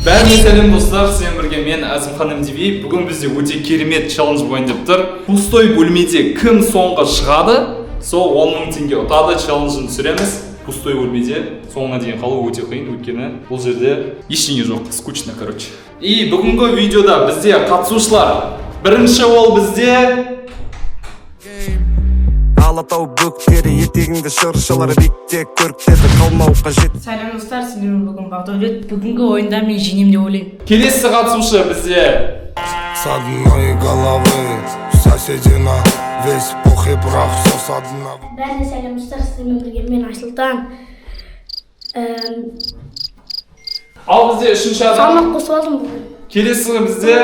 Бәріне сәлем, достар, сіздермен бірге мен, Әзімхан МДВ. Бүгін бізде өте керемет челлендж болайын деп тұр. Пустой бөлмеде кім соңғы шығады, сол 10 мың теңге ұтады. Челленджін түсіреміз. Пустой бөлмеде соңына дейін қалу өте қиын, өйткені бұл жерде ештеңе жоқ, скучно, короче. И бүгінгі видеода бізде қатысушылар: бірінші ол бізде Алатау бөктері, етегіңді шыршалар биікте көріктеді, қалмау қажет. Сәлем, достар, сіздермен бүгін Бағдәулет. Бүгінгі ойында мен жеңемін деп ойлаймын. Келесі қатысушы бізде С одной головы вся седина, весь пух и прах, все со дна. Бәріне сәлем, достар, сіздермен бірге мен, Айсұлтан. Ал бізде үшінші адам Салмақ қосып алдым бүгін. Келесі бізде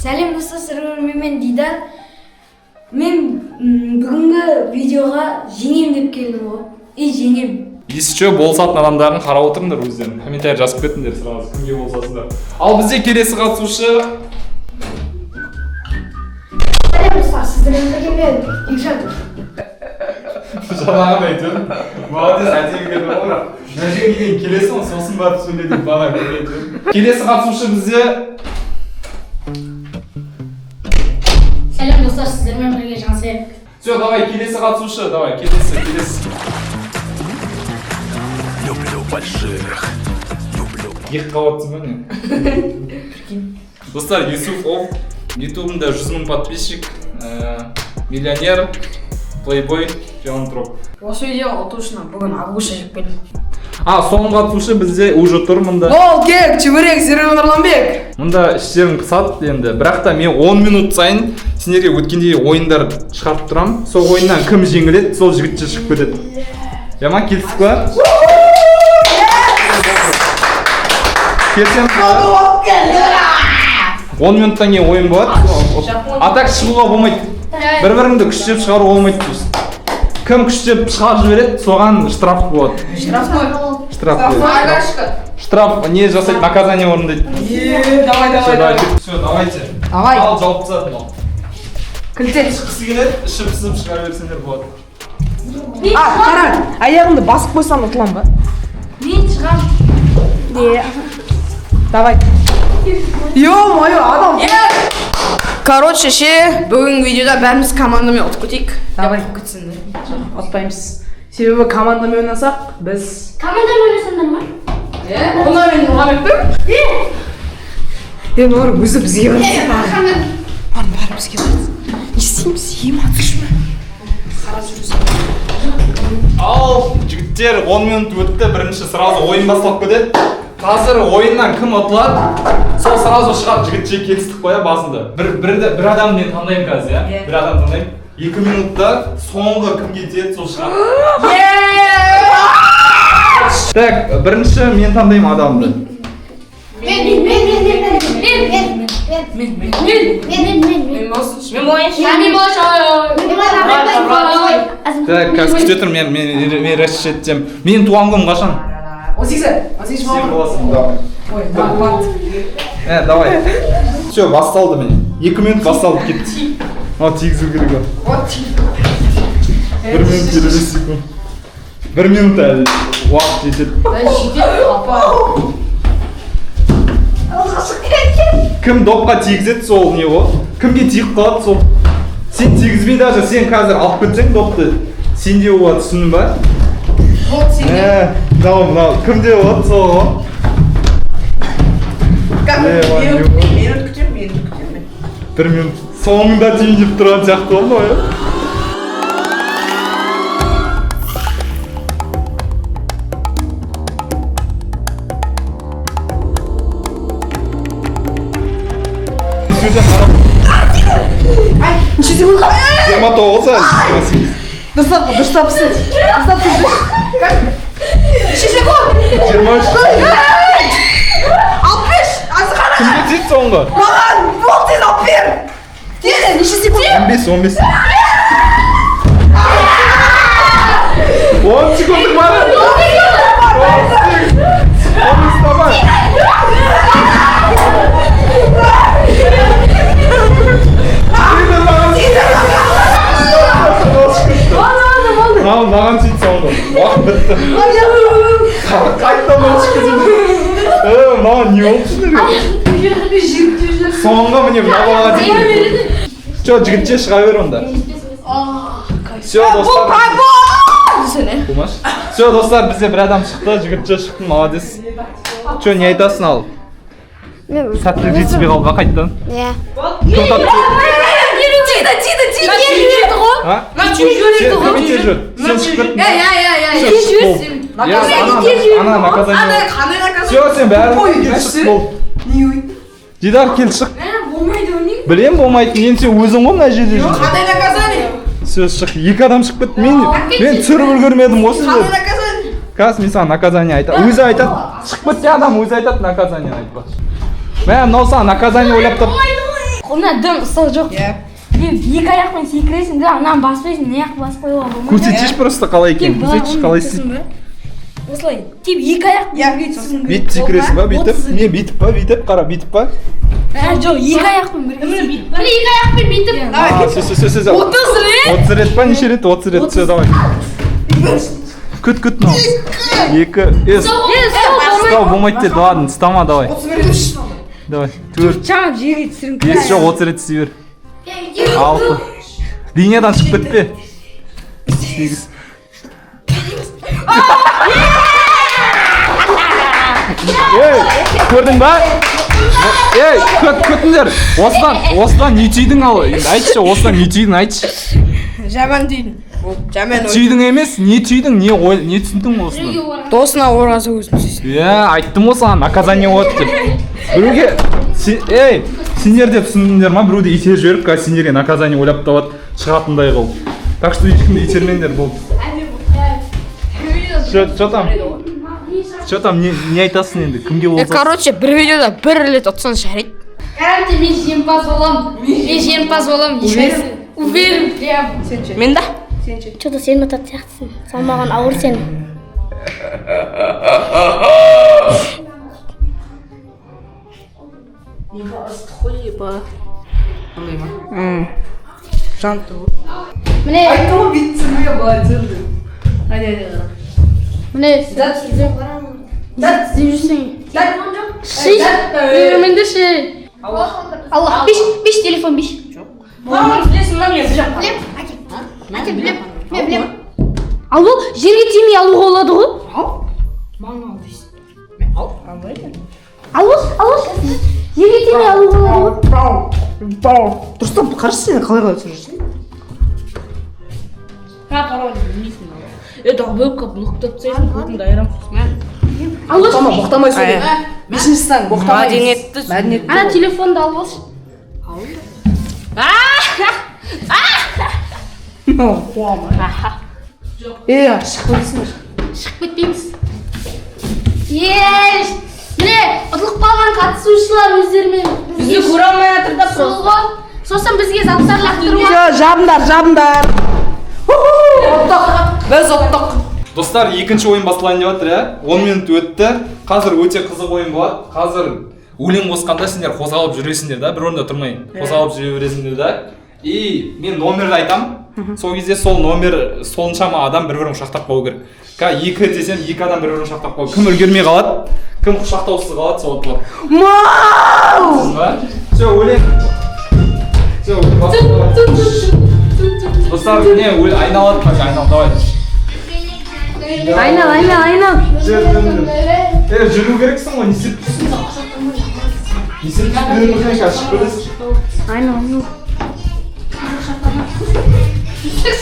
Сәлем, достар, сіздермен мен, Дидар. Мен бүгінгі видеоға жеңем деп келдім ғой. И жеңем. Если че, болысатын адамдарын қарап отырыңдар, өздерің комментарий жазып кетіңдер сразу, кімге болысасыңдар. Ал бізде келесі қатысушы Сәлем, достар, сіздермен бірге мен, Бекжан. Жаңағыны айтып едім, молодец, әдемі келді ғой, бірақ мына жерге дейін келесің ғой, сосын барып сөйле деп бағана айтып едім. Келесі қатысушы бізде Сәлем, достар, сіздермен бірге Жансерік. Все, давай, келесі қатысушы, давай, келесі, келесі. Люблю больших, люблю. Екі қабатсың ба, не? Достар, Юсуф Оф, ютубында 100 000 подписчик, миллионер, плейбой, филантроп. Осы видео ұту үшін бүгін агуша жеп келдім. А соңғы қатысушы бізде уже тұр мында. Бол, кек, чебурек, Серік Нұрланбек. Мұнда іштерің пысады енді, бірақ та мен 10 минут сайын сендерге өткендей ойындар шығарып тұрамын. Сол ойыннан кім жеңіледі, сол жігітше шығып кетеді. Иә ма, келістік па? Келісеміз ба? 10 минуттан кейін ойын болады. А так шығуға болмайды, бір біріңді күштеп шығаруға болмайды. То есть кім күштеп шығарып жібереді, соған штраф болады. Штрафной. Штраф болады. Штраф не жасайды, наказание орындайды. Е, давай, Все, давай, давай. давайте. Все, давайте. Давай. Ал, жауып тастадым, ал. Кілтет. Ішкісі келеді, ішіп пісіп шыға берсеңдер болады. А, қара, аяғымды басып қойсам, ұтыламын ба? Мен шығам. Давай. Ё-моё, адам. Короче, ше, бүгінгі видеода бәріміз командамен ұтып кетейік. Давай. Ұтып кетсін. Ұтпаймыз. Себебі командамен ойнасақ, біз Командамен ойнасаңдар ма? Бұны мен Нұрғанбек пе? Е, олар өзі бізге барады. Барын бәрі бізге барады. Не істейміз? Ем атыш ма? Ал, жігіттер, 10 минут өтті, бірінші сразу ойын басталып кетеді. Қазір ойыннан кім ұтылады, сол сразу шығады, жігітше, келістік қой, иә, басында. Бір адам мен таңдаймын қазір, иә? Иә. Бір адам таңдаймын. 2 минутта соңғы кімге тиеді, сол шығады. Так, бірінші мен таңдаймын адамды. Мен, мен, мен, мен, мен, мен, мен, мен, мен, мен, мен, мен. Мен болсыншы. Мен болайыншы. Мен болайыншы. Так, қазір күте тұр, мен решить етсем. Менің туған күнім қашан? 18-і. 18 Сен мамыр. боласың, давай. Ой, давай. Ә, давай. Все, басталды міне. 2 минут басталды, кетті. Мынау тигізу керек ғой. 1 минут 55 секунд. 1 минут әлі. Уақыт жетеді. Жетеді, апа. Кім допқа тигізеді, сол не ғой? Кімге тиіп қалады, сол. Сен тигізбей даже, сен қазір алып кетсең допты, сенде болады, түсіндің ба? Вот сенде. Ә, мынау, мынау кімде болады, сол ғой. Как? Е, Минут не күтемін, минут күтемін, минут күтемін мен. 1 минут соңында тиін деп тұрған сияқты ғой мынау, иә? Сөзден қарап. Ай, неше секунд? 29 әлі, 28. Дұрыстап, дұрыстап істе. Дұрыстап істе. Как? Неше секунд? 23. Алып берші, Азғара. Кімге тиді соңғы? Маған, бол, тез алып бер. Тез, неше секунд? 15, 15. 10 секундың бар. 18, 15, давай. Тиді маған. Маған тиді соңғы. Уақыт Бітті. Қайтадан шығып кетеді. Мынау не болды сендерге? Соңғы міне мына балаға дейін. Че, жігітше, шыға бер онда. Все, достар. Болмашы. Все, достар, бізде бір адам шықты, жігітше шықтың, молодец. Че, не айтасың ал? Сәттілік жетіспей қалды ма қайтадан? Иә. Кім тапты? Тиді, тиді, тиді. Жіберді ғой. А? Сен кім итеріп жіберді? Сен шығып кеттің. Иә, иә, иә, Все, иә. шық бол. Иә, ана наказание. Қандай наказание? Все, сен бәрін кел, шық бол. Дидар, кел, шық. Болмайды ол не? Білем болмайтын, енді сен өзің ғой мына жерде жүрген. Қандай наказание? Все, шық. Екі адам шығып кетті. Мен түсіріп үлгермедім ғой Қандай сіздер. наказание? Қазір мен саған наказание айтамын. Өзі айтады. Шығып кетсе адам өзі айтады наказание айтпақшы. Мә, мынау саған наказание ойлап тап. Қолына дым ыстық жоқ. Иә. Екі аяқпен секіресің де, ананы баспайсың, мына жақты басып қоюға болмайды. Көрсетші просто қалай екенін. Тек былай Көрсетші қалай істейді. түсін бе? Осылай, тек екі аяқпен Иә. бірге түсуің керек. Бүйтіп секіресің ба, бүйтіп? 30 рет. Не, бүйтіп па, бүйтіп, қара, бүйтіп па? Ә, жоқ, екі аяқпен бірге. Міне, екі аяқпен бүйтіп. А, все, все, все, все. 30 рет? 30 рет па, неше рет? 30 рет. Все, давай. Күт, күт мынау. Екі, ұстау болмайды деді. Ладно, ұстама, давай. Давай, 4, Жаңа жерге түсірің. 5, жоқ, 30 рет істей бер. 6. Линиядан шығып кетпе. 8. Ей, көрдің ба? Ей, күт, күтіңдер. Осыдан не түйдің ал? Енді айтшы, осыдан не түйдің, айтшы. Жаман түйдім. Жаман ой. Түйдің емес, не түйдің, не ой, не түсіндің осыдан? Досына ораза өзін сүйсін. Иә, айттым ғой саған, наказание болады деп. Біреуге, ей, сендер де түсіндіңдер ма? Біреуді итеріп жіберіп, қазір сендерге наказание ойлап табады, шығатындай қылып. Так что ешкімді итермеңдер, болды. Че там? Че там, не айтасың енді? Кімге болса? Короче, бір видеода бір рет ұтсаң жарайды. Гарантия, мен жеңімпаз боламын. Мен жеңімпаз боламын. Уверен, прям. Мен да? Че-то сен ұтатын сияқтысың. Салмағың ауыр сенің. Жанып тұр ғой. Міне, Айттым ғой, бүйтіп түсірмеге былай түсірді. Әне, әне, әне. міне. Зат іздеп жүрсің. Шиш. Менде ше. Аллах, беш, беш телефон беш. Білесің ба, мен бір Білем, әке. Әке, білем. Мен білем. Ал ол жерге тимей алуға болады ғой. Ал. Маған ал дейсің. Мен ал, алмаймын. Ал ол, ал ол. Жерге тимей алуға болады ғой. Дұрыстап қарашы, сен қалай қалай түсіріп жүрсің? Ха, пароль білмейсің. Е, долбоебка, блоктап тастайсың, көтіңді айырамын. Ал ол. Боқтама, боқтамай сөйле. Бесінші сан, боқтамай. Мәдениетті. Мәдениетті. Ана телефонды алып алшы. Қуама. Е, шығып кетесің бе? Шығып кетпейміз. Еш. Міне, ұтылып қалған қатысушылар өздерімен Бізді көре алмай жатыр да. Сол ғой. Сосын бізге заттар лақтыру. Все, жабыңдар, жабыңдар. Ұттық. Біз ұттық. Достар, екінші ойын басталайын деп жатыр, иә? 10 минут өтті. Қазір өте қызық ойын болады. Қазір өлең қосқанда сендер қозғалып жүресіңдер да, бір орында тұрмай. Қозғалып жүре бересіңдер да. И мен номерді айтам. Сол кезде сол номер соншама адам бір-бірін құшақтап қалу керек. Қазір екі десем, екі адам бір-бірін құшақтап қалу. Кім үлгермей қалады, кім құшақтаусыз қалады, сол ұтылады. Мау! Ба? Все, өлең. Все, достар, міне айналады қазір, айнал, давай. Айнал, айнал, айнал. Жүр, жүр, жүр. Е, жүру керексің ғой, не істеп тұрсың? Не істеп тұрсың? Қазір шығып кетесің. Айнал, айнал.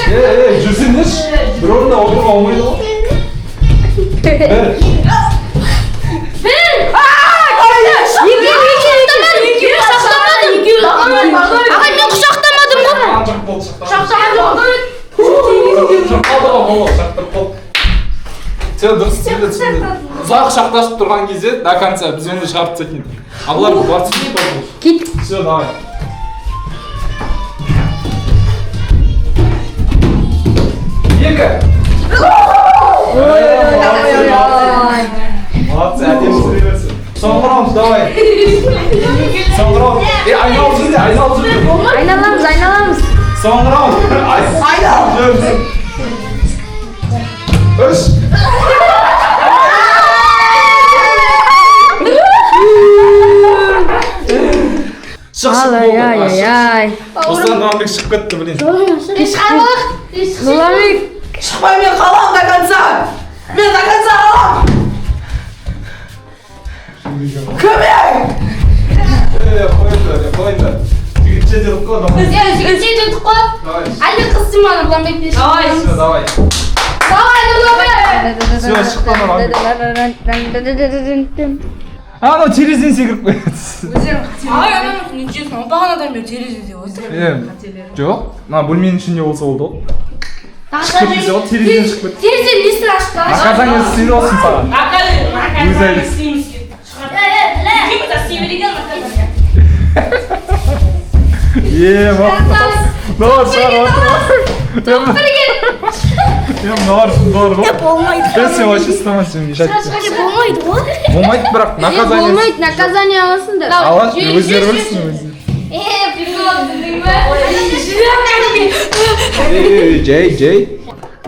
Е, е, жүрсеңдерші. Бір орында отыруға болмайды ғой. Бір. Екі, екі, екі. Құшақтамадым. Ағай, мен құшақтамадым ғой. Ана болды, құшақтады ғой, болды, құшақтап болды. Все, дұрыс түсінді, түсінді. Ұзақ құшақтасып тұрған кезде до конца біз енді шығарып тастайтын едік. А бұлар 20 минут болды. Кет. Все, давай. Екі. Молодцы, әдемі жүре берсін. Соңғы раунд, давай. Соңғы раунд. Е, айналып жүр де, айналып жүр де. Айналамыз, айналамыз. Соңғы раунд. Айнал. Жүр, жүр. Үш. шық Ай, болды. ай, ай, ай. Достар, Нұрланбек шығып кетті, блин. Шығарып. Нұрланбек. Шықпай, мен қаламын до конца. Мен до конца қаламын. Көмек! Қойыңдар, қойыңдар. Жігітше дедік қой, давай. Жігітше дедік қой. Давай. Әлде қыз сыйма, Нұрланбек. Давай. Все, давай. Давай, Нұрланбек. Все, шықты Нұрланбек. Анау терезеден секіріп қояды. Ай, ананың нечесін, бағанадан бері терезеде отыр. Е, жоқ, мына бөлменің ішінде болса болды ғой. Шығып кетсе ғой, терезеден шығып кетті. Терезенің несін ашты? Наказание істейді болсын саған. Өз әлі. Істейміз. Екеуміз істей берген наказание. Е, мыналар шығарып отыр ғой. Е, мыналар мыналар ғой. Болмайды. Е, сен вообще ұстамайсың, мешать. Болмайды ғой. Болмайды, бірақ наказание. Болмайды, наказание аласыңдар. Алады, өздері білсін өздері. Е, прикол түсіндің бе? Ей, жай, жай.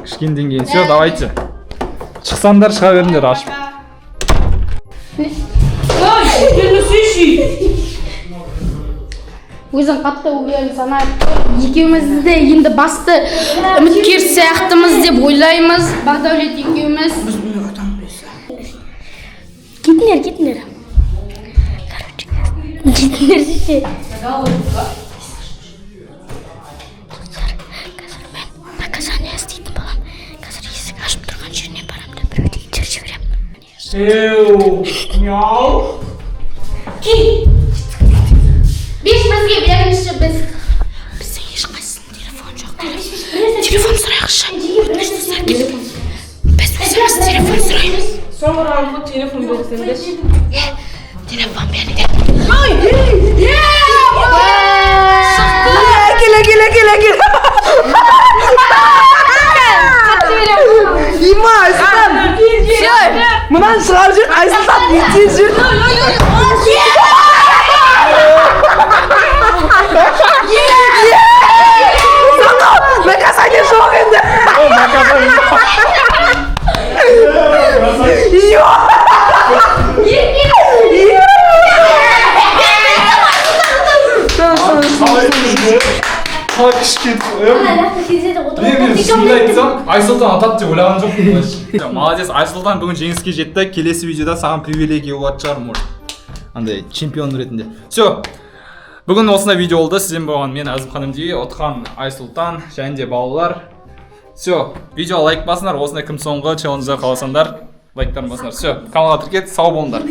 Кішкенеден кейін. Все, давайте. Шықсаңдар, шыға беріңдер ашып. Ой, келмесейші. Өзін қатты уверен санайды. Екеуміз де енді басты үміткер сияқтымыз деп ойлаймыз. Бағдәулет екеуміз. Кетіңдер, кетіңдер. Короче, кетіңдер ше. Достар, қазір мен наказание істейтін боламын. Қазір есік ашып тұрған жеріне барамын да, біреуді итеріп жіберемін. Эу, мяу. Бес бізге беріңізші, біз. Біздің ешқайсысының телефон жоқ. Телефон сұрайықшы. Өтініш, достар, телефон. Біз өзіміз телефон сұраймыз. Соңғы раундқа телефон берсеңдерші. Телефон беріңдер. Әкел, әкел, әкел, әкел. Има, Айсұлтан. Мынаны шығарып жібер, Айсұлтан, тез жүр. Наказание жоқ енді. О, наказание. Йо! Қалай күш кетті. Мен шынымды айтсам, Айсұлтан атады деп ойлаған жоқпын вообще. Молодец, Айсұлтан бүгін жеңіске жетті. Келесі видеода саған привилегия болатын шығар, может. Андай чемпион ретінде. Все. Бүгін осындай видео болды. Сізден болған мен, Әзімхан МД, ұтқан Айсұлтан және де балалар. Все, видео лайк басыңдар, осындай кім соңғы челлендждар қаласаңдар, лайктарын басыңдар. Все, каналға тіркеліп, сау болыңдар.